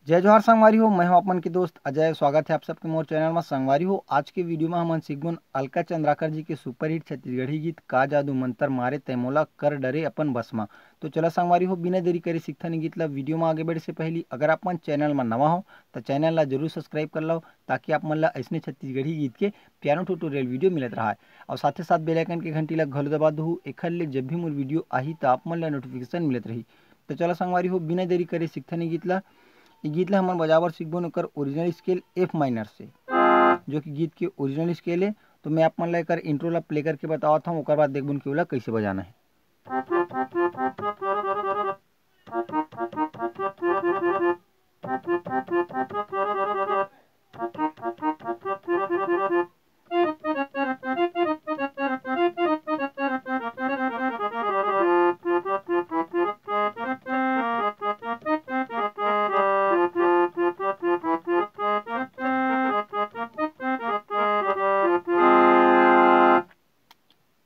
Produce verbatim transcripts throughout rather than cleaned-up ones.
जय जोहार संगवारी हो, मैं हूं आप मन के दोस्त अजय। स्वागत है आप सबके मोर चैनल में। संगवारी हो, आज के वीडियो में हमन सीखबोन अलका चंद्राकर जी के सुपरहिट छत्तीसगढ़ी गीत का जादू मंतर मारे तै मोला कर डरे अपन बस मा। तो चला संगवारी हो, बिना देरी करे सीखथन ये गीत ला। वीडियो में आगे बढ़े से पहली अगर आप मन चैनल में नवा हो तो चैनल ला जरूर सब्सक्राइब कर लो, ताकि आप मन ला ऐसने छत्तीसगढ़ी गीत के प्यारो ट्यूटोरियल वीडियो मिलत रहा है। और साथे साथ बेल आइकन के घंटी ला घलो दबा दहू, एखर ले जब भी मोर वीडियो आही तो आप मन ला नोटिफिकेशन मिलत रही। तो चला संगवारी हो, बिना देरी करे सीखथन ये गीत ला। ये गीत ला हमन बजाबर सीखबोन ओकर ओरिजिनल स्केल एफ माइनर से, जो कि गीत के ओरिजिनल स्केल है। तो मैं आप मन ला एकर इंट्रो ला प्ले करके बतावत हूँ, ओकर बाद देखबोन कि ओला कैसे बजाना है।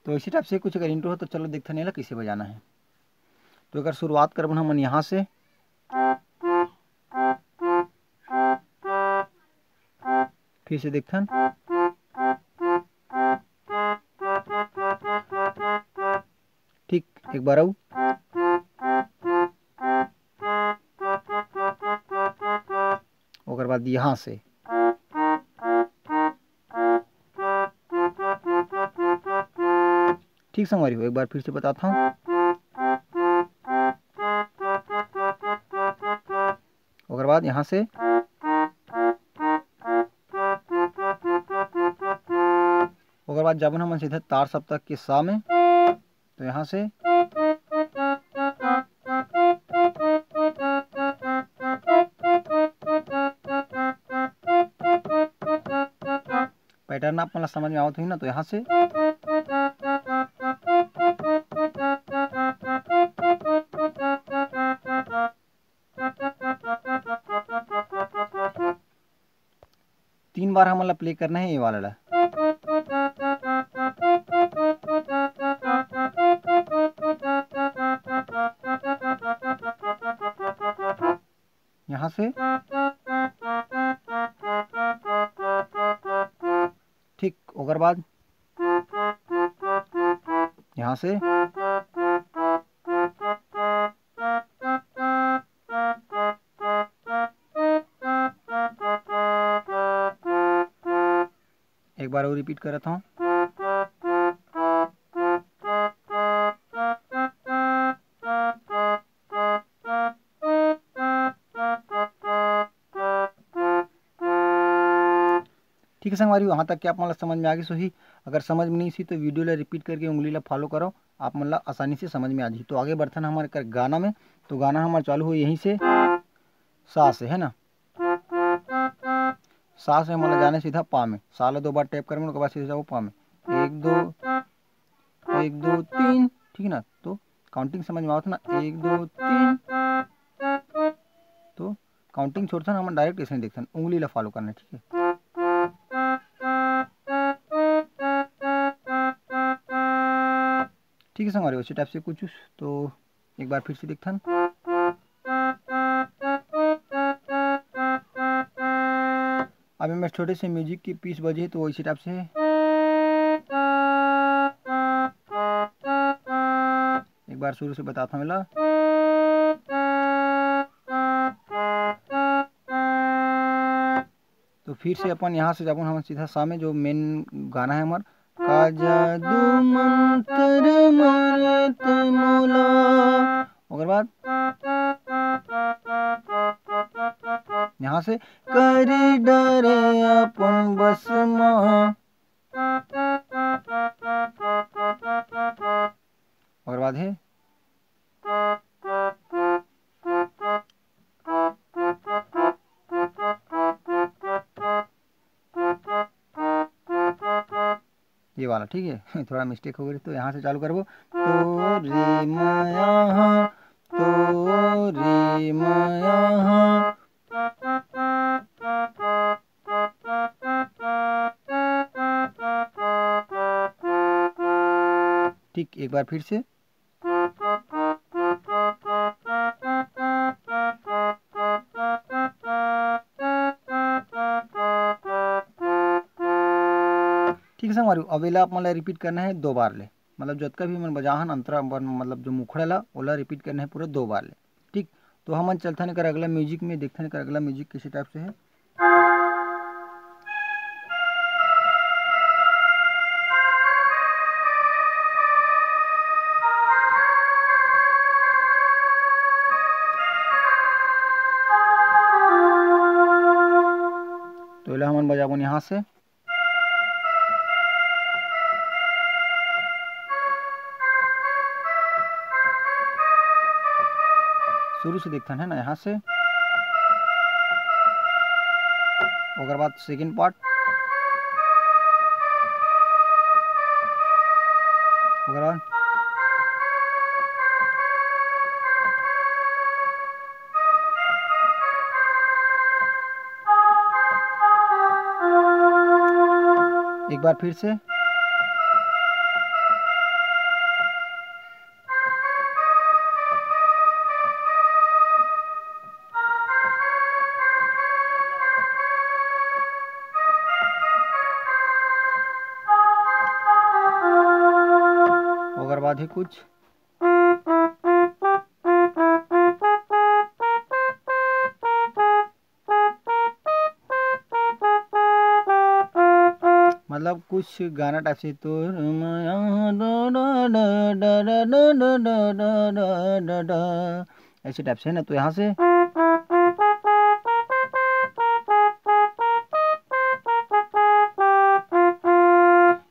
तो इसी टाइप से कुछ अगर इंट्रो हो तो चलो देखते नहीं कैसे बजाना है। तो अगर शुरुआत करबन हमन यहाँ से, फिर से देखथन। ठीक, एक बार आऊ। ओकर बाद यहाँ से। ठीक संगवारी हो, एक बार फिर से बताता हूँ। ओकर बाद यहाँ से, ओकर बाद जाबन हमन सीधा तार सप्तक के सा में। तो यहाँ से पैटर्न आप मन ला समझ में आवत होही ना, तो यहाँ से तीन बार हमन ला प्ले करना है ये वाला ला। यहाँ से ठीक, ओकर बाद यहाँ से एक बार और रिपीट करत हूँ। ठीक है संगवारी, वहाँ तक के आप मन ला समझ में आ गिस होही। अगर समझ में नहीं सी तो वीडियो ला रिपीट करके उंगली ला फॉलो करो, आप मन ला आसानी से समझ में आ जाही। तो आगे बढ़थन हमर कर गाना में। तो गाना हमर चालू हो यहीं से, सा से, है ना। सा से हमन ला जाने सीधा पा में, सा ला दो बार टैप करबे, ओकर बाद सीधा जाबो पा में। एक दो, एक दो तीन, ठीक है ना। तो काउंटिंग समझ में आवत ना, एक दो तीन। तो काउंटिंग छोड़थन, हमन डायरेक्ट ऐसे देखथन, उंगली ला फॉलो करना, ठीक है। ठीक है संगवारी, उसी टाइप से कुछ, तो एक बार फिर से देखथन। अब एमे छोटे से म्यूजिक की पीस बजे तो वैसे टाइप से है। एक बार शुरू से बताता हूँ एला। तो फिर से अपन यहाँ से जाबो हमन सीधा सा में, जो मेन गाना है हमार, का जादू मंतर मारत मोला। ओकर बाद यहाँ से कर डरे अपन बस मा। ओकर बाद है ये वाला, ठीक है। थोड़ा मिस्टेक हो गई, तो यहाँ से चालू करबो। तो रे माया, तो रे माया। ठीक, एक बार फिर से। ठीक है संगवारी हो, अब एला आप मन ला रिपीट करना है दो बार ले, मतलब जतका भी हमन बजा हन अंतरा बर, मतलब जो मुखड़ा ला, ओला रिपीट करना है पूरा दो बार ले। ठीक, तो हमन चलथन एकर अगला म्यूजिक में, देखथन एकर अगला म्यूजिक किसी टाइप से है। तो एला हमन बजाबन यहाँ से। शुरू से देखथन, है ना, यहाँ से। ओकर बाद सेकंड पार्ट, ओकर बाद एक बार फिर से। ओकर बाद ही कुछ मतलब कुछ गाना टाइप से, तो ऐसे टाइप से ना, तो यहाँ से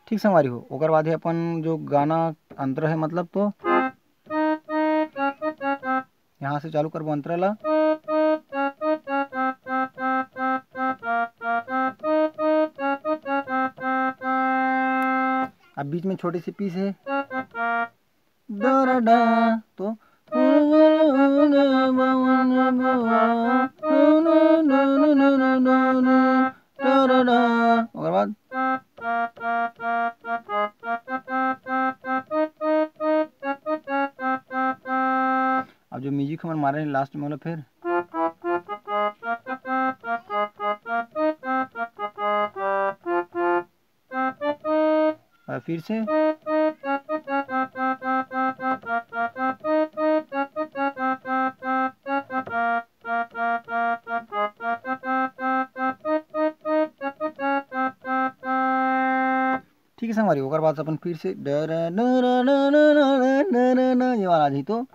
ठीक संगवारी हो। ओकर बाद ही अपन जो गाना अंतरा है, मतलब तो यहाँ से चालू करबो अंतरा ला। अब बीच में छोटी सी पीस है, डा रा डा, तो डा रा डा, ओकर बाद अब जो म्यूजिक हमन मारे हैं लास्ट में, ओला फिर और फिर से ठीक है संगवारी, ओकर बाद अपन फिर से डर ये वाला आ जाई तो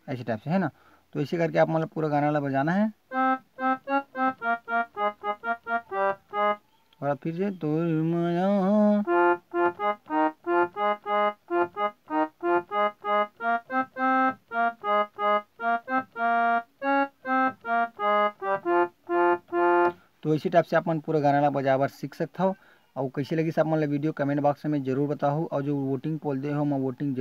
ऐसे टाइप से, है ना। तो ऐसे करके आप मतलब पूरा गाना ला बजाना है। और फिर से तोर माया। तो इसी टाइप से आप मन पूरा गाना ला बजाए बर सीख सकत हव। अउ कइसे लगिस आप मन ला वीडियो, कमेंट बॉक्स में जरूर बताहू। अउ जो वोटिंग पोल दे हो, ओमा वोटिंग